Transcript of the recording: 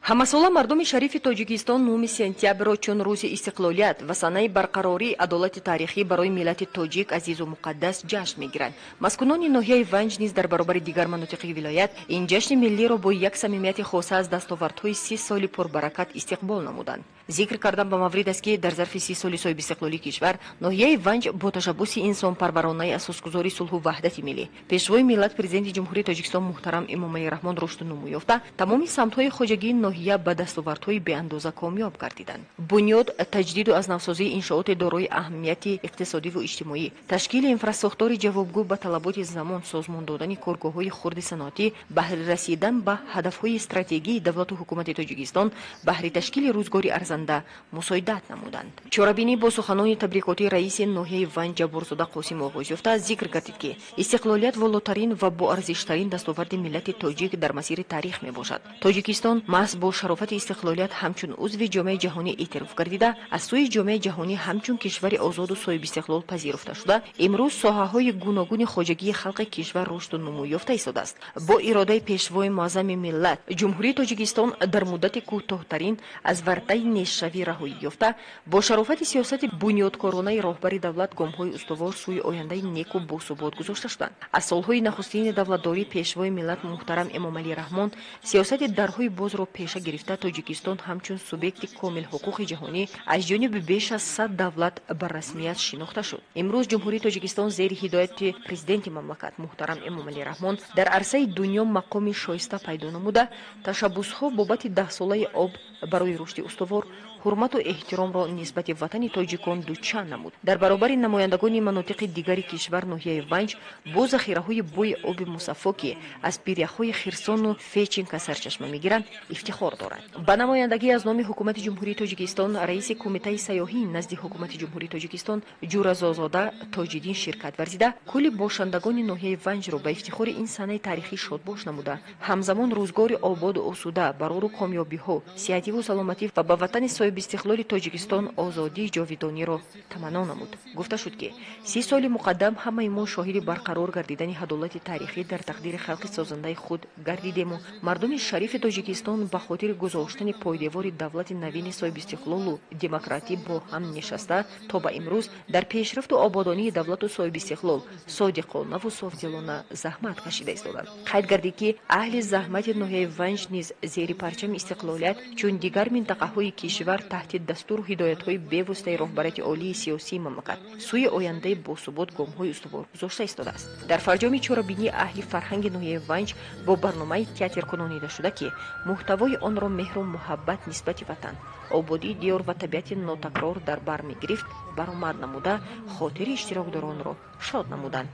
Ҳамасола мардуми шарифи Тоҷикистон 9 сентябрро чун рӯзи истиқлолият ва санаи барқарории адолати таърихӣ барои миллати тоҷик азизу муқаддас ҷашн мегиранд. Маскунони ноҳияи Ванҷ низ дар баробари дигар манотиқи вилоят ин ҷашни миллиро бо як самимияти хоса аз дастовардҳои 30 соли пурбаракат истиқбол намуданд. Зикр кардан ба маврид аст, ки дар зарфи 30 соли соҳибистиқлолии кишвар ноҳияи Ванҷ бо ташаббуси инсонпарваронаи асосгузори сулҳу ваҳдати миллӣ, Пешвои миллат, Президенти Ҷумҳурии Тоҷикистон муҳтарам Эмомалӣ Раҳмон рушду нумӯ ёфта, тамоми самтҳои хоҷагии ноҳия ба дастовардҳои беандоза комёб гардиданд. Бунёд, таҷдиду аз навсозии иншооти дорои аҳамияти иқтисодиву иҷтимоӣ, ташкили инфрасохтори ҷавобгӯ ба талаботи замон, созмон додани коргоҳҳои хурди саноатӣ баҳри расидан ба ҳадафҳои стратегии давлату ҳукумати Тоҷикистон баҳри ташкили рӯзгори арзанда мусоидат намуданд. Чорабинӣ бо суханони табрикотии раиси ноҳияи Ванҷ Ҷабборзода Қосим оғоз ёфта, зикр гардид, ки истиқлолият волотарин ва боарзиштарин дастоварди миллати тоҷик дар масири таърих мебошад. Тоҷикистон маҳз бо шарофати истиқлолият ҳамчун узви ҷомеаи ҷаҳонӣ эътироф гардида, аз сӯи ҷомеаи ҷаҳонӣ ҳамчун кишвари озоду соҳибистиқлол пазируфта шуда, имрӯз соҳаҳои гуногуни хоҷагии халқи кишвар рушду нумӯ ёфта истодааст. Бо иродаи Пешвои муаззами миллат, Ҷумҳурии Тоҷикистон дар муддати кӯтоҳтарин аз вартаи нестшавӣ раҳоӣ ёфта, бо шарофати сиёсати бунёдкоронаи роҳбари давлат гомҳои устувор сӯи ояндаи неку босубот гузошта шуданд. Аз солҳои нахустини давлатдории Пешвои миллат муҳтарам Эмомалӣ Раҳмон сиёсати дарҳои бозро пеша гирифта, Тоҷикистон ҳамчун субъекти комилҳуқуқи ҷаҳонӣ аз ҷониби беш аз 100 давлат ба расмият шинохта шуд. Имрӯз Ҷумҳурии Тоҷикистон зери ҳидояти Президенти мамлакат муҳтарам Эмомалӣ Раҳмон дар арсаи дунё мақоми шоиста пайдо намуда, ташаббусҳо бобати даҳсолаи об барои рушди устувор ҳурмату эҳтиромро нисбати ватани тоҷикон дучанд намуд. Дар баробари намояндагони манотиқи дигари кишвар ноҳияи Ванҷ бо захираҳои бӯи оби мусаффо, ки аз пиряхҳои Хирсону Феченка сарчашма мегиранд, ифтихор дорад. Ба намояндагӣ аз номи Ҳукумати Ҷумҳурии Тоҷикистон раиси Кумитаи сайёҳӣ назди Ҳукумати Ҷумҳурии Тоҷикистон Ҷуразозода Тоҷиддин ширкат варзида, кулли бошандагони ноҳияи Ванҷро ба ифтихори ин санаи таърихӣ шодбош намуда, ҳамзамон рӯзгори ободу осуда, барору комёбиҳо, сиҳативу саломатӣ ва ба ватани соҳибистиқлоли Тоҷикистон озодии ҷовидониро таманно намуд. Гуфта шуд, ки 30 соли муқаддам ҳамаи мо шоҳиди барқарор гардидани адолати таърихӣ дар тақдири халқи созандаи худ гардидему мардуми шарифи Тоҷикистон ба хотири гузоштани пойдевори давлати навини соҳибистиқлолу демократӣ бо ҳам нишаста, то ба имрӯз дар пешрафту ободонии давлату соҳибистиқлол содиқонаву софдилона заҳмат кашида истоданд. Қайд гардид, ки аҳли заҳмати ноҳияи Ванҷ низ зери парчами истиқлолият чун дигар минтақаҳои кишвар таҳти дастуру ҳидоятҳои бевоситаи роҳбарияти олии сиёсии мамлакат сӯи ояндаи босубот гомҳои устувор гузошта истодааст. Дар фарҷоми чорабинӣ аҳли фарҳанги ноҳияи Ванҷ бо барномаи театркунонидашуда, ки муҳтавои онро меҳру муҳаббат нисбати ватан, ободии диёр ва табиати нотакрор дар бар мегирифт, баромад намуда, хотири иштирокдоронро шод намуданд.